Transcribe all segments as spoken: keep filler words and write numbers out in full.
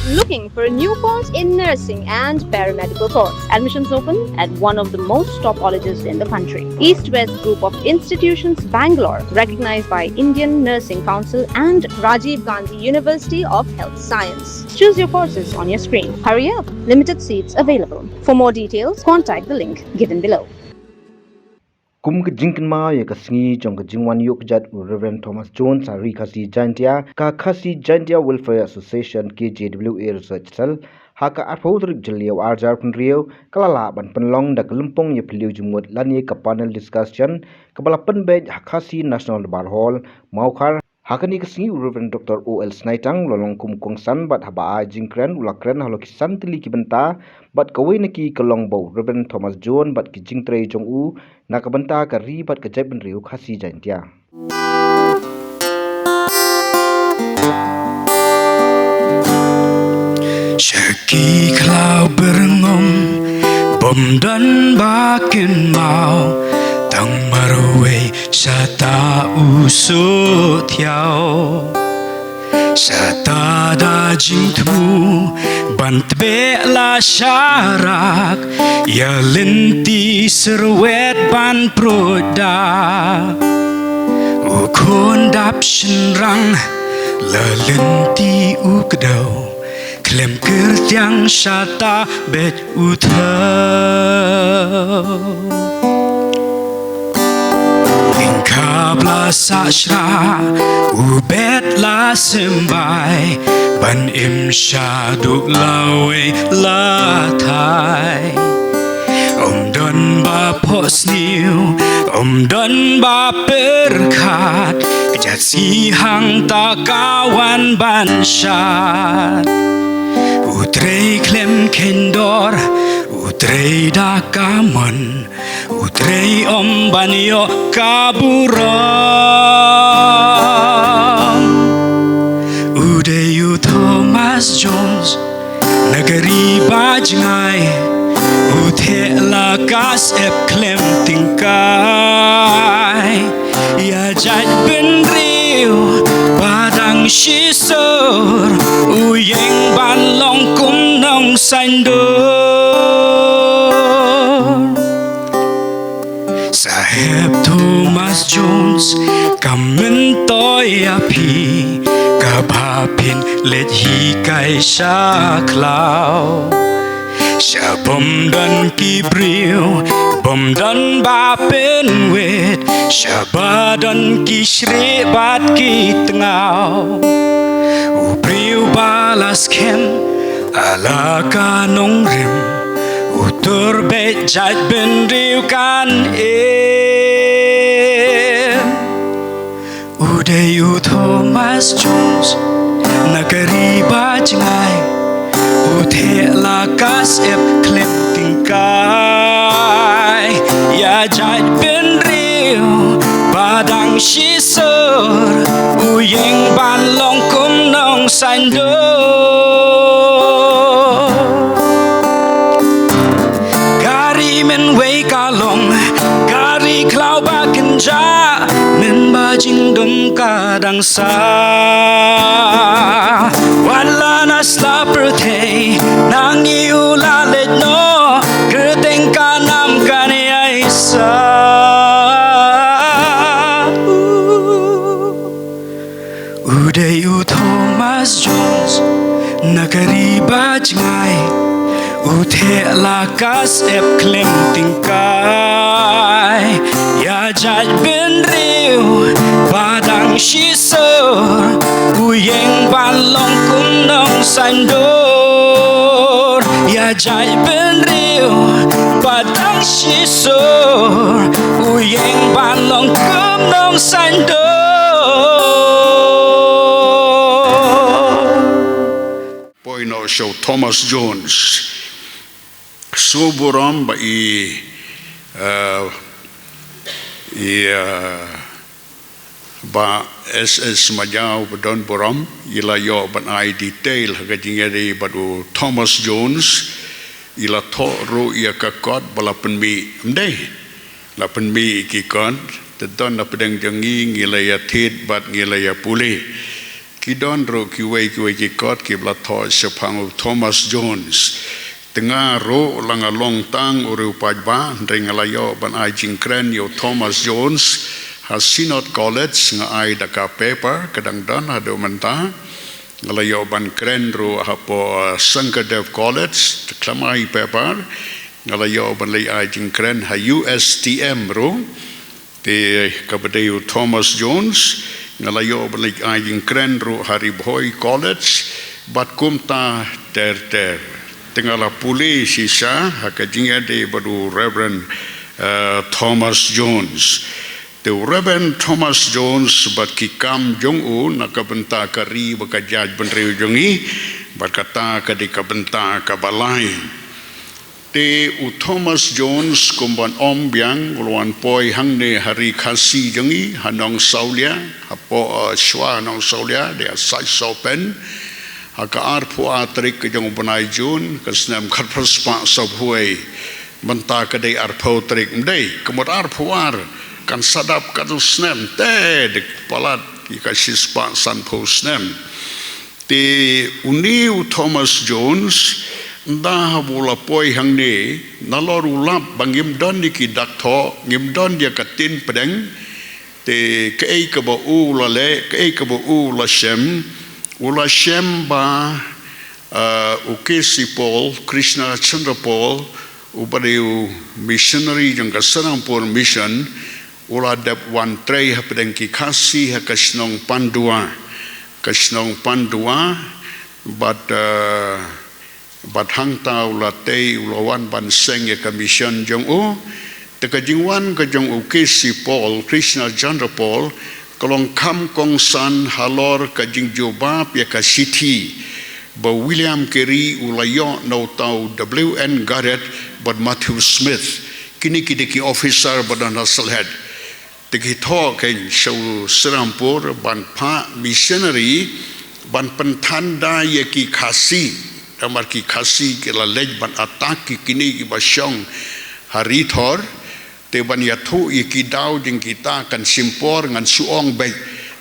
Looking for a new course in nursing and paramedical course? Admissions open at one of the most top colleges in the country. East West Group of Institutions, Bangalore, recognized by Indian Nursing Council and Rajiv Gandhi University of Health Science. Choose your courses on your screen. Hurry up, limited seats available. For more details, contact the link given below. Kum ka jingkynmaw ïa ka sngi jong ka jingwan ïuh kjat u Reverend Thomas Jones ha Ri Khasi Jaintia, ka Khasi Jaintia Welfare Association, K J W A Research Cell, ha ka arphew tarik Jylliew arhajar arphew hynriew, ka la lah ban pynlong da ka lympung ïaphylliew jingmut lane ka panel discussion kaba la pynbeit ha Khasi National Darbar Hall, Mawkhar. Ha kane ka sngi u Reverend Doctor O L Snaitang u la long kum u kongsan bad haba ai jingkren u la kren halor ki san tylli ki bynta, bad kawei na ki ka long ba u Reverend Thomas Jones bad ki jingtrei jong u na ka bynta ka ri bad ka jaitbynriew Khasi Jaintia. Sha ki khlaw byrngom bym don ba kynmaw, tang marwei shata u soh thiaw. Shata da jingthmu ban tbeh la sharak, ïa lynti syrwet ban pruid da. U khun dap shynrang la lynti u kdew, khlem kyrtiang shata beit u thew. Lyngkha ba la sah shrah u bet la symbai, ban im shaduh lawei la thai. Ym don ba phohsniew, ym don ba pyrkhat, ka jait sngi hangta ka wan ban shad. U trei khlem kheiñ dor, u trei da ka mon, u trei ym ban ïoh ka burom. U dei u Thomas Jones na ka ri ba jngai, u theh la ka syep khlem tyngkai. Ïa jaitbynriew ba dang shisur, u ïeng ban long kum nongsaiñdur. Saheb Thomas Jones, kam myntoi ïa phi, kaba phin leit hikai sha khlaw. Sha bym don ki briew, bym don ba pynwit, sha ba don ki shrieh bad ki tngaw. U briew ba la skhem, a la ka nongrim, u tur beit jaitbynriew kan im. U dei u Thomas Jones na ka ri ba jngai, u theh la ka syep khlem tyngkai. Ïa jaitbynriew ba dang shisur, u ïeng ban long kum nongsaiñdur. Ka ri mynwei ka long ka ri khlaw ba kynjah, mynba jingdum ka dang sah. Wat la na sla pyrthei, na ngi u la leit noh, kyrteng ka nam kan ïai sah. U dei u Thomas Jones na ka ri ba jngai, u theh la ka syep khlem tyngkai. Ïa jaitbynriew ba dang shisur, u ïeng ban long kum nongsaiñdur. Ïa jaitbynriew ba dang shisur, u ïeng ban long kum nongsaiñdur. Poi noh sha u Thomas Jones. Sngewburom ba i, eh, i, eh, Bah S S Majaw ba don burom, i la ïoh ban ai detail ha ka jingïadei bad u Thomas Jones, i la thoh ruh ïa ka kot ba la pynmih, ym dei? La pynmih ki kot, te don na pdeng jong ngi, ngi la ïa thied bad ngi la ïa pule. Ki don ruh kiwei kiwei ki kot kiba la thoh shaphang u Thomas Jones. Te nga ruh la nga long tang u riewpaidbah, hynrei nga la ïoh ban ai jingkren ïa u Thomas Jones ha Synod College, nga ai da ka paper, ka dang don haduh mynta. Nga la ïoh ban kren ruh hapoh, uh, Sankardev College, te khlem ai paper. Nga la ïoh ban leit ai jingkren ha U S T M ruh. Te kaba dei u Thomas Jones, nga la ïoh ban leit ai jingkren ruh ha Ri Bhoi College, bad kumta ter ter. Te nga la pule shisha ha ka jingïadei bad u Reverend, uh, Thomas Jones. Te u Reverend Thomas Jones bad ki kam jong u na ka bynta ka ri bad ka jaitbynriew jong ngi, bad kata ka dei ka bynta kaba lai. Te u Thomas Jones, kumban ong biang, u la wan poi hangne ha ri Khasi jong ngi, ha Nongsawlia, hapoh, uh, shuwa Nongsawlia, dei ha Saisopen, ha ka arphew ar tarik ka jong u bnai Jun, ka snem khatphra spah sawphew. Mynta ka dei arphew tarik, ym dei, ka mut arphew ar, kan sa dap katto snem, te dei palat ïa ka shispah sanphew snem. Te une u Thomas Jones, ynda haba u la poi hangne, nalor u lap ba ngim don ïa ki dak thoh, ngim don ïa ka ktien pdeng, te kaei kaba u la leh, kaei kaba u la shem, u la shem ba, uh, u K C Paul, Krishna Chandra Paul, uba dei u missionary jong ka Serampore Mission, u la dep wan trei hapdeng ki Khasi ha ka shnong Pandua. Ka shnong Pandua, bad, eh, bad hangta u la tei, u la wan ban seng ïa ka mission jong u. Te ka jingwan ka jong u K C Paul, Krishna Chandra Paul, ka long kham kongsan halor ka jingjubab ïa ka shithi ba William Carey u la ïoh na uta u W N Garrett bad Matthew Smith. Kine ki dei ki officer ba don ha Sylhet. Te ki thoh kein sha u Serampore ban phah missionary ban pynthan da ïa ki Khasi. Namar ki Khasi ki la leit ban attack ïa kine kiba shong ha Ri Thor. Te ban ïathuh ïa ki daw jong kita kan shim por, ngan shu ong beit.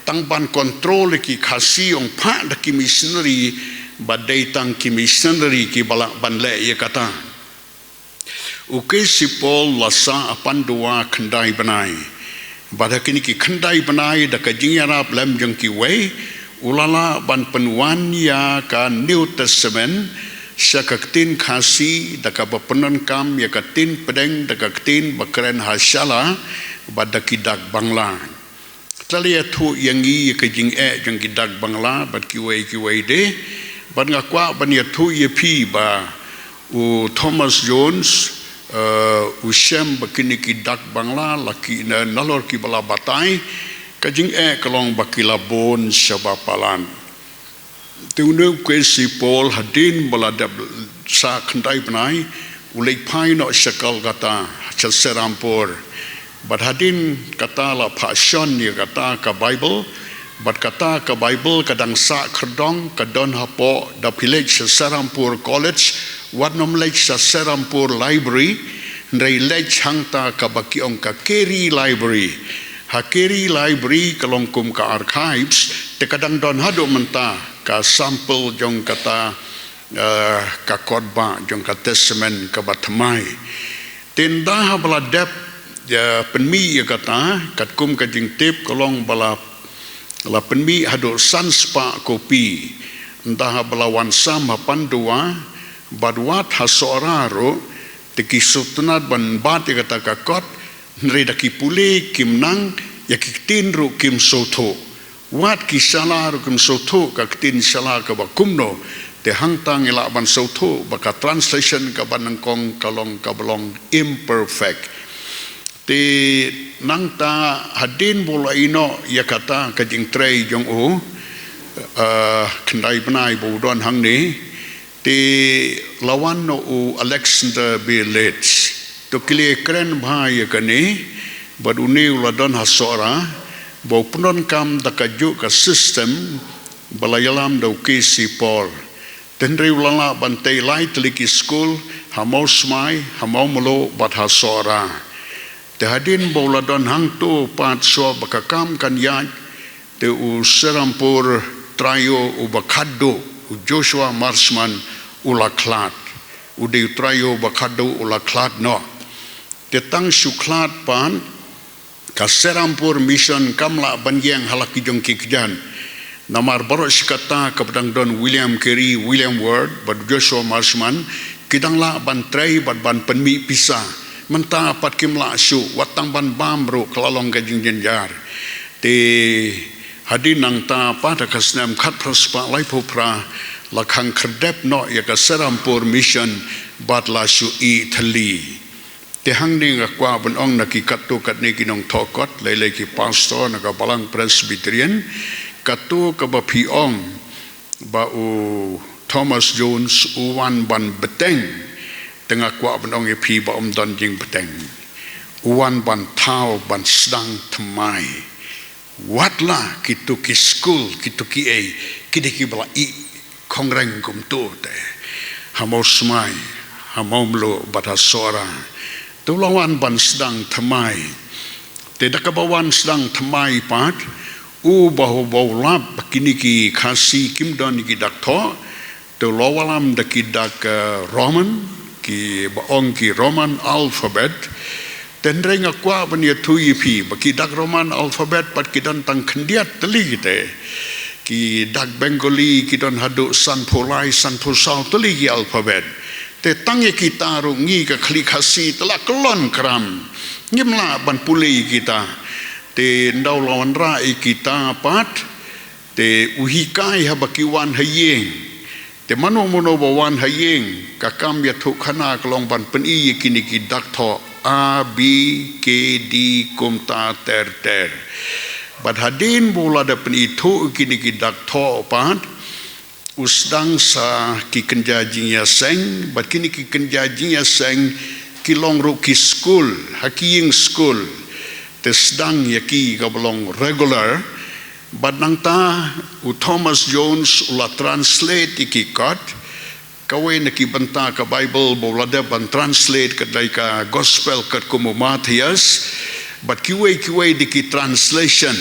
Tang ban control ïa ki Khasi, ong phah da ki missionary, ba dei tang ki missionary kiba lah ban leh ïa kata. U K C Paul la sah ha Pandua khyndai bnai. Bad ha kine ki khyndai bnai, da ka jingïarap lem jong kiwei, u la lah ban pynwan ïa ka New Testament sha ka ktien Khasi, da kaba pyndonkam ïa ka ktien pdeng, da ka ktien ba kren ha Shala, bad da ki dak Bangla. Te la ïathuh ïa ngi ïa ka jingeh jong ki dak Bangla bad kiwei kiwei de. Bad nga kwah ban ïathuh ïa phi ba u Thomas Jones, eh, u shem ba kine ki dak Bangla, la ki na, nalor kiba la batai, ka jingeh ka long ba ki la bun shaba palat. Te une u K C Paul hadien ba la dep sah khyndai bnai, u leit phai noh sha Kolkata, sha Serampore. Bad hadien kata la phah shon ïa kata ka Bible, bad kata ka Bible ka dang sah khyrdong, ka don hapoh, da phi leit sha Serampore College, wat nym leit sha Serampore Library, hynrei leit hangta kaba ki ong ka Carey Library. Ha Carey Library ka long kum ka archives, te ka dang don haduh mynta ka sample jong kata, eh, ka kot ba jong ka Testament kaba thymmai. Te ynda haba la dep, eh, pynmih ïa kata, katkum ka jingtip ka long ba la, la pynmih haduh san spah kopi. Ynda haba la wan sam ha Pandua, bad wat ha Sohra ruh, te ki sngewtynnat ban bat ïa kata ka kot, hynrei da ki pule kim nang, ïa ki ktien ruh kim sngewthuh. Wat ki Shala ruh kim sngewthuh ka ktien Shala kaba kumno, te hangta ngi lah ban sngewthuh ba ka translation kaba nyngkong ka long kaba long imperfect. Te nangta hadien ba u la ïeh noh ïa kata ka jingtrei jong u, eh, khyndai bnai ba u don hangne, te la wan noh u Alexander Beale Leeds. To ki la kren bha ïa kane, bad une u la don ha Sohra, ba u pyndonkam da kajuh ka system ba la ïalam da u K C Paul. Te hynrei u la lah ban tei lai tylli ki skul, ha Mawsmai, ha Mawmluh, bad ha Sohra. Te hadien ba u la don hangto pat shuwa ba ka kam kan ïaid, te u Serampore Trai ïew uba khatduh, u Joshua Marshman, u la khlad. U dei u trai ïew uba khatduh, u la khlad noh. Te tang shu khlad pat, ka Serampore Mission kam lah ban ïeng ha la ki jong ki kjat. Namar baroh shi katta kaba dang don William Carey, William Ward, bad Joshua Marshman, ki dang lah ban trei bad ban pynmih pisa. Mynta pat kim lah shuh, wat tang ban bam ruh ka la long ka jingjynjar. Te hadien nangta pat ha ka snem khatphra spah laiphew phra la khang khyrdep noh ïa ka Serampore Mission bad la shu ïeh thylli. Te hangne nga kwah ban ong na ki katto katne ki nongthoh kot, lei lei ki pastor na ka balang Presbyterian, katto kaba phi ong ba u Thomas Jones u wan ban bteng, te nga kwah ban ong ïa phi ba ym don jingbteng. U wan ban thaw ban sdang thymmai. Wat la kito ki skul, kito kiei, ki dei kiba la ïeh khongren kumto te. Ha Mawsmai, ha Mawmluh bad ha Sohra. Te u la wan ban sdang thymmai. Te da kaba wan sdang thymmai pat, u ba u ba u lap ba kine ki Khasi kim don ki dak thoh, te u la wallam da ki dak, eh, Roman, kiba ong ki Roman alphabet. Te hynrei nga kwah ban ïathuh ïa phi ba ki dak Roman alphabet pat ki don tang khyndiat tylli te. Ki dak Bengali ki don haduh sanphew lai, sanphew saw tylli ki alphabet. Te tang ïa kita ruh ngi ka khlieh Khasi te la kyllon kram. Ngim lah ban pule ïa kita. Te ynda u la wanrah ïa kita pat, te u hikai haba ki wan ha ïing. Te mano mano ba wan ha ïing, ka kam ïathuhkhana ka long ban pyni ïa kine ki dak thoh A, B, K, D, kumta ter ter. Bad hadien ba u la da pynithuh ïa kine ki dak thoh pat, u sdang sa ki kynja jingïaseng, bad kine ki kynja jingïaseng ki long ruh ki skul, ha ki ïing skul. Te sdang ïa ki kaba long regular, bad nangta u Thomas Jones u la translate ïa ki kot, kawei na ki bynta ka Bible ba u la dep ban translate ka dei ka Gospel katkum u Mathaios, bad kiwei kiwei de ki translation.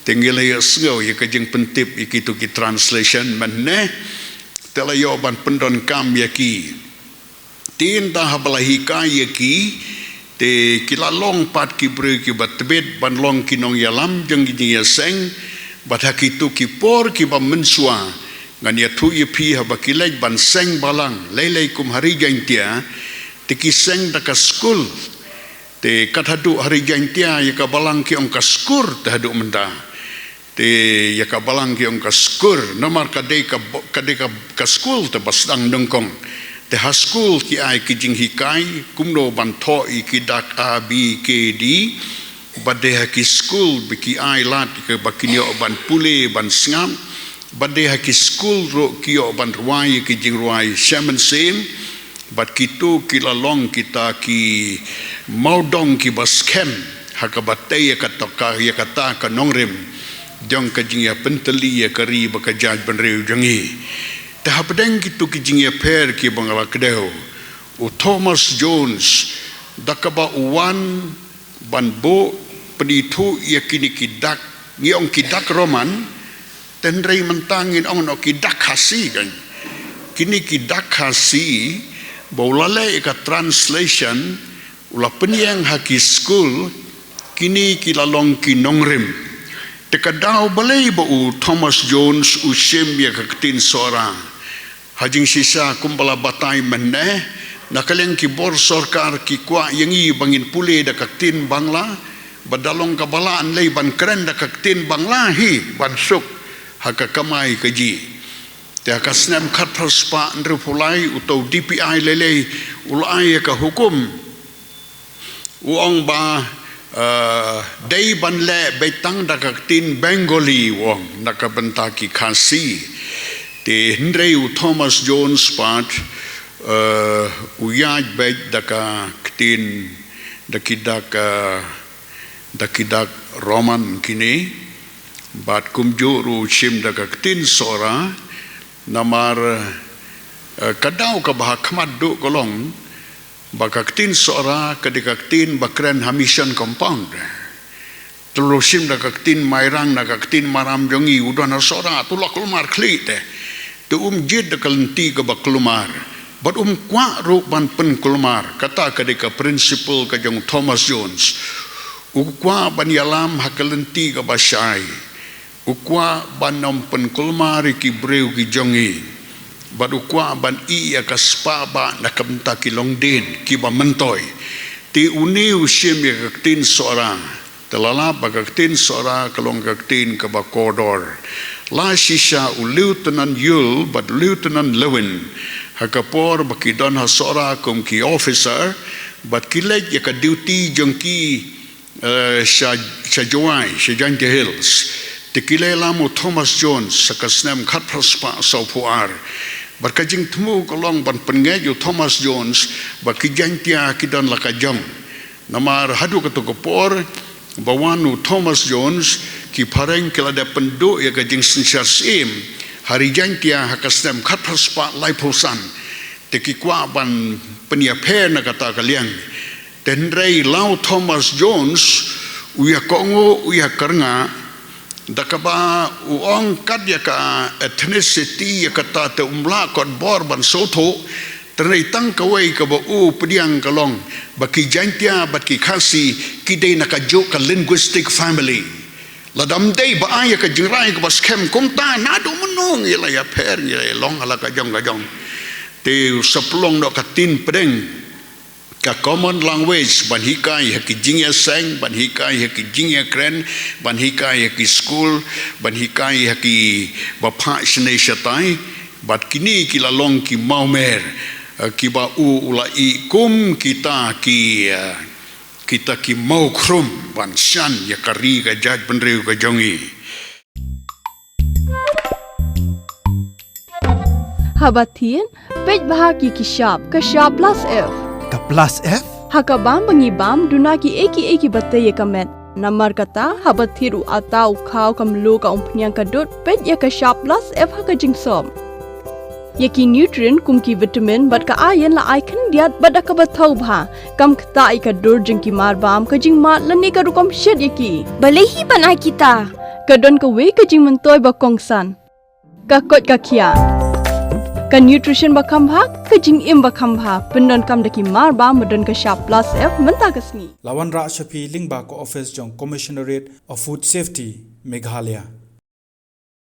Te ngi la ïohsngew ïa ka jingpyntip ïa kito ki translation mynne, te la ïoh ban pyndonkam ïa ki. Te ynda haba la hikai ïa ki, te ki la long pat ki briew kiba tbit ban long ki nongïalam jong ki jingïaseng, bad ha kito ki por kiba mynshuwa, ngan ïathuh ïa phi haba ki leit ban seng balang, lei lei kum ha Ri Jaintia, te ki seng da ka skul, te kat haduh ha Ri Jaintia ïa ka balang ki ong ka skur te haduh mynta. Te ïa ka balang ki ong ka skur, namar ka dei ka bo-, ka dei ka, ka skul te ba sdang nyngkong. Te ha skul ki ai ki jinghikai, kumno ban thoh ïa ki dak A, B, K, D, bad dei ha ki skul ba ki ai lad ïa ka ba kin ïoh ban pule, ban sngap, bad dei ha ki skul ruh ki ïoh ban rwai ïa ki jingrwai sha mynsiem, bad kito ki la long kita ki mawdong kiba skhem, ha kaba tei ïa kata ka, ïa kata ka nongrim jong ka jingïapyntylli ïa ka ri bad ka jaitbynriew jong ngi. Te hapdeng kito ki jingïapher kiba nga la kdew, u Thomas Jones, da kaba u wan ban buh pynithuh ïa kine ki dak, ngi ong ki dak Roman, te hynrei mynta ngin ong noh ki dak Khasi kan. Kine ki dak Khasi, ba u la leh ïa ka translation, u la pynïeng ha ki skul, kine ki la long ki nongrim. Te ka daw balei ba u Thomas Jones u shim ïa ka ktien Sohra. Ha jingshisha kumba la batai mynne, na ka liang ki bor sorkar ki kwah ïa ngi ba ngin pule da ka ktien Bangla, bad da long kaba lah ngi leit ban kren da ka ktien Bangla hi, ban suk ha ka kamai kajih. Te ha ka snem khatphra spah hynriewphew lai, uto u D P I lei lei u la ai ïa ka hukum. U ong ba, eh, dei ban leh beit tang da ka ktien Bengali, u ong, na ka bynta ki Khasi. Te hynrei u Thomas Jones pat, eh, u ïaid beit da ka ktien, da ki dak, eh, da ki dak Roman kine, bad kumjuh ruh u shim da ka ktien Sohra, namar, eh, ka daw kaba ha khmat duh ka long, ba ka ktien Sohra ka dei ka ktien ba kren ha mission compound. Te u shim da ka ktien Mairang, na ka ktien Maram jong ngi, u don ha Sohra, te u la kulmar khlieh te. Te um jied da ka lynti kaba kulmar. Bad um kwah ruh ban pynkulmar, kata ka dei ka principle ka jong Thomas Jones. U kwah ban ïalam ha ka lynti kaba shai. U kwah ban ym pynkulmar ïa ki briew ki jong ngi. Bad u kwah ban ïeh ïa ka spah bah na ka bynta ki longdien kiba myntoi. Te une u shim ïa ka ktien Sohra. Te lada ba ka ktien Sohra ka long ka ktien kaba kordor. La shisha u Lieutenant Yul bad Lieutenant Lewin, ha ka por ba ki don ha Sohra kum ki officer, bad ki leit ïa ka duty jong ki, eh, sha, sha Jowai, sha Jaintia Hills. Te ki la ïalam u Thomas Jones, ha ka snem khatphra spah sawphew ar. Bad ka jingthmu ka long ban pynngeit ïa u Thomas Jones, ba ki Jaintia ki don la ka jong. Namar haduh kato ka por, ba wan u Thomas Jones, ki phareng ki la dep pynduh ïa ka jingsynshar syiem, ha ri Jaintia ha ka snem khatphra spah laiphew san. Te ki kwah ban pynïapher na kata ka liang. Te hynrei la u Thomas Jones, u ïa kohnguh, u ïa kyrngah, da kaba u ong kat ïa ka ethnicity ïa kata te um lah kot bor ban sngewthuh, te hynrei tang kawei kaba u pdiang ka long, ba ki Jaintia, bad ki Khasi, ki dei na kajuh ka linguistic family. Lada ym dei ba ai ïa ka jingrai kaba skhem kumta, naduh mynno ngi la ïapher, ngi la ïalong ha la ka jong ka jong. Te u sa pynlong noh ka ktien pdeng, ka common language, ban hikai ha ki jingïaseng, ban hikai ha ki jingïakren, ban hikai ha ki skul, ban hikai ha kiba phah shane shatai, bad kine ki la long ki mawmer, eh, kiba u, u la ïoh kum kita ki, eh, kita ki mawkhrum, ban shan ïa ka ri ka jaitbynriew ka jong ngi. Haba thied, peit bha ki ki shap, ka shap plus F. Ka plus F? Ha ka bam ba ngi bam, duna ki ei ki ei kiba tei ïa ka met. Namar kata, haba thied u atta, u khaw, ka mluh, ka umphniang, ka dud, peit ïa ka shap plus F ha ka jingsop. Ïa ki nutrient kum ki vitamin bad ka iron la ai khyndiat bad da kaba thaw bha. Kam ktah ïa ka dur jong ki marbam, ka jingmad lane ka rukom shet ïa ki. Balei hi ban ai kita? Ka don kawei ka jingmyntoi ba kongsan. Ka koit ka khiah. Ka nutrition ba kham bha, ka jingim ba kham bha, pyndonkam da ki marbam ba don ka shap plus F mynta ka sngi. La wanrah sha phi lyngba ka office jong Commissionerate of Food Safety, Meghalaya.